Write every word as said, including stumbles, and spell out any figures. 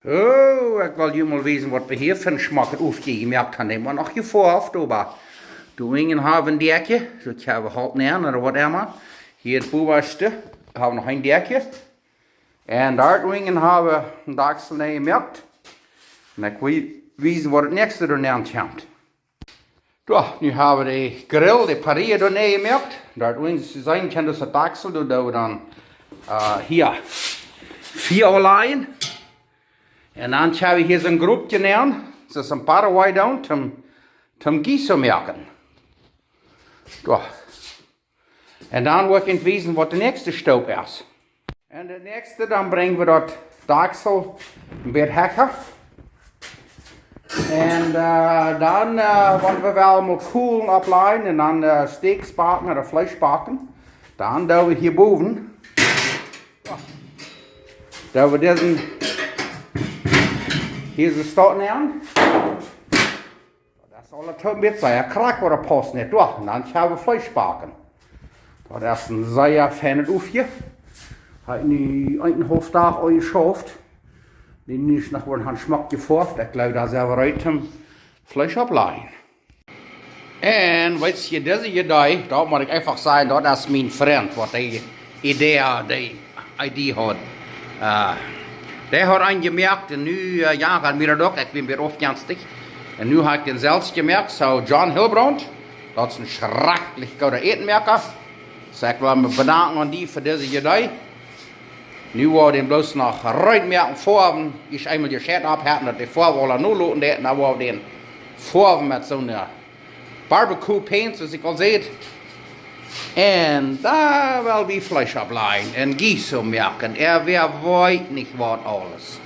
Oh, ekj well junt mol wiesen, waut wie hia fa een schmocket Uafje jemoakt haben. Dee mau noch jefoaft, oba doa unjen hab wie een Dakje, soo ekj hab halt näan ooda waut emma. Hia daut bowaschte hab wie noch een Dakje. Un doa unjen hab wie een Dakjsel nenjemoakt. Un ekj well wiesen, waut daut näakjste doa nenn kjemt. Jo, nu hab wie de Grill, de Parrilla doa nenjemoakt. Doa unjen, jie seenen kjennen, daut es daut Dakjsel, doa doo wie dan, äh, hia Fia aunlajen. Un dan hab wie hia soon Groppje nenn, daut es een Paraguay doa, toom, toom guiso moaken. Jo. Un dan woa ekj junt wiesen, waut de näakjste Stap es. Un de näakjste, dan brinj wie daut Dakjsel een bät hecha. Un, äh, dan, äh, wan wie wellen mol Kolen opplajen un dan, äh, Steaks backen ooda Fleesch backen, dan doo wie hia bowen, doo wie disen, hia es de Stoot aun. Daut es aul een bät sea krakjt, waut daut paust nich doa. Un dan kjenn wie Fleesch backen. Daut es een sea feinet Uafje. Haft nu eenenhaulf Dach aul jeschauft. Dee nu es noch woaren schmock jefoaft. Ekj jleew, daut es äwa reed toom Fleesch opplajen. Un weetst du, dise Idee, daut mott ekj eefach sajen, daut es mien Frint, waut dee Idee, dee Idee haud. Äh, dee haud eent jemoakt un nu, äh, jo, haud mie daut uk, ekj sie wada oppjestonen. Un nu hab ekj dän selfst jemoakt, soo John Hilbrand, daut es een schrakjlich gooda Ätenmoaka. Soo ekj well mie bedanken aun die fa dise Idee. Nu woa wie dän bloos noch reed moaken, foawen, es eemol de Schicht aufhoolen, daut de Foaw aul aun loten deit, dan woa wie dän foawen met soone Barbecue Paint, soo aus ekj aul säd. Un doa well wie Fleesch opplajen un guiso moaken. Äa, wäa weet nich waut aules.